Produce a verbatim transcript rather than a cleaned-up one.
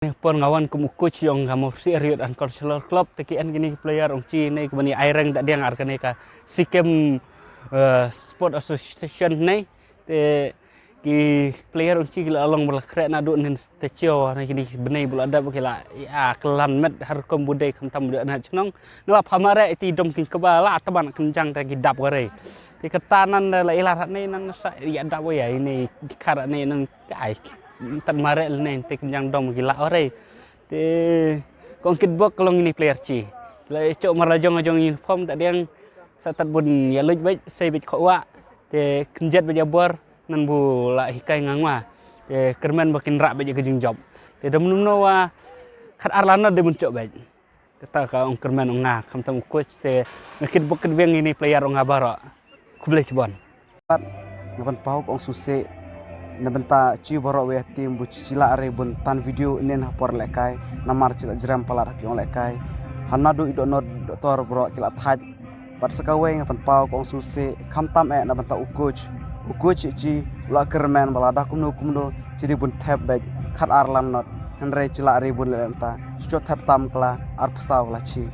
Por nga wan kum u coach jong ka Mawsiar Youth and Cultural Club, te ki en kine ki player ong chi ne ki bani ai reng da diang ar kane ka Sikkim, eh, Sport Association ne. Te ki player ong chi ki la long ba la khreh naduh nin te chio na kine ki bnai ba la dap ki la, ya, klan met har kum bu dei khamtam da na chnong. Na ba phamare ti dom kin kaba la taban kan jang te ki dap ware. Te kata nan da la ila rat ne nan sa ya dap ya ini kar ne nan ai tan mare ne te kan jang dom ki la ware. Te kong kit bok long ini player chi. La chok mar la jong jong uniform ta diang sa tat bun ya luj bej sei bej kho wa. Te kynjet bej abor nan bu la hikai ngang wa. Te kyrmen ba kin rak bej ka jingjop. Te dam num no wa khat ar lana de bun chok bej. Kata ka ong kyrmen ong nga khamtam u coach te nga kit bok kit biang ini player ong nga baroh. Khublei chibon. Pat nga pynpaw ka ong suse na bynta chi baroh wei team bu chi chi la re bun tan video inen ha por lehkai namar chi la jrem palat ha ki ong lehkai. Hana du i do nod doktor baroh ki la thaj. Pat sa kawei nga pynpaw ka ong suse khamtam eh na bynta u coach. U coach chi u la kyrmen ba la da kumno kumno chi di bun thep bej khat ar lan not. Hynrei chi la re bun le bynta. Chi chot thep tam kla ar psaw kla chi.